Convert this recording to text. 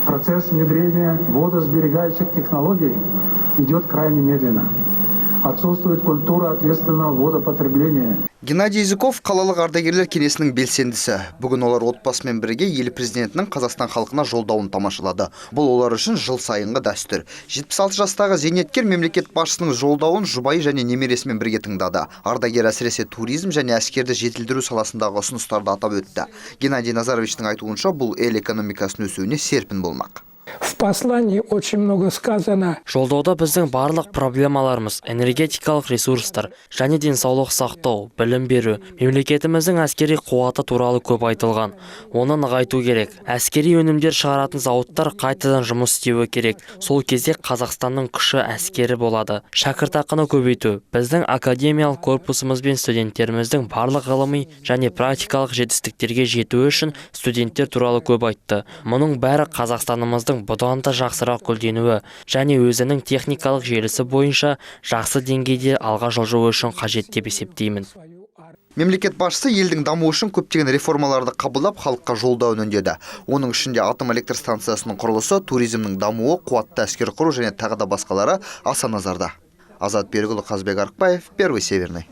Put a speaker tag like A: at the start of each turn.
A: Процесс внедрения водосберегающих технологий идет крайне медленно. Отсутствует культура ответственного водопотребления.
B: Геннадий Языков – қалалық ардагерлер кеңесінің белсендісі. Бүгін олар отбасымен бірге ел президентінің Қазақстан халқына жолдауын тамашалады. Бұл олар үшін жыл сайынғы дәстүр. 76 жастағы зейнеткер мемлекет басшысының жолдауын жұбайы және немересімен бірге тыңдады. Ардагер әсіресе туризм және әскерді жетілдіру саласындағы ұсыныстарды атап өтті. Геннадий Назаровичтің айтуынша, бұл ел экономикасының өсуіне серпін болмақ.
C: В послании очень много сказано.
D: Жолдауда біздің барлық проблемаларымыз, энергетикалық ресурстар және денсаулық сақтау, білім беру, мемлекетіміздің әскери қуаты туралы көп айтылған. Оны нығайту керек. Әскери өнімдер шығаратын зауыттар қайтадан жұмыс істеуі керек. Сол кезде Қазақстанның күші әскері болады. Шәкіртақыны көбейту, біздің академиялық корпусымыз бен студенттеріміздің барлық ғылыми және практикалық жетістіктерге жетуі үшін студенттер туралы көп айтты. Мұның бәрі Қазақстанымыздың бұдан да жақсырақ гүлденуі және өзінің техникалық желісі бойынша жақсы деңгейде алға жылжуы үшін қажет деп есептеймін.
B: Мемлекет басшысы елдің дамуы үшін көптеген реформаларды қабылдап, халыққа жолдауын үндеді. Оның ішінде атом электр станциясының құрылысы, туризмнің дамуы, қуатты әскер құру және тағы да басқалары аса назарда. Азат Берікұлы, Қазбек Арықбаев, Первый Северный.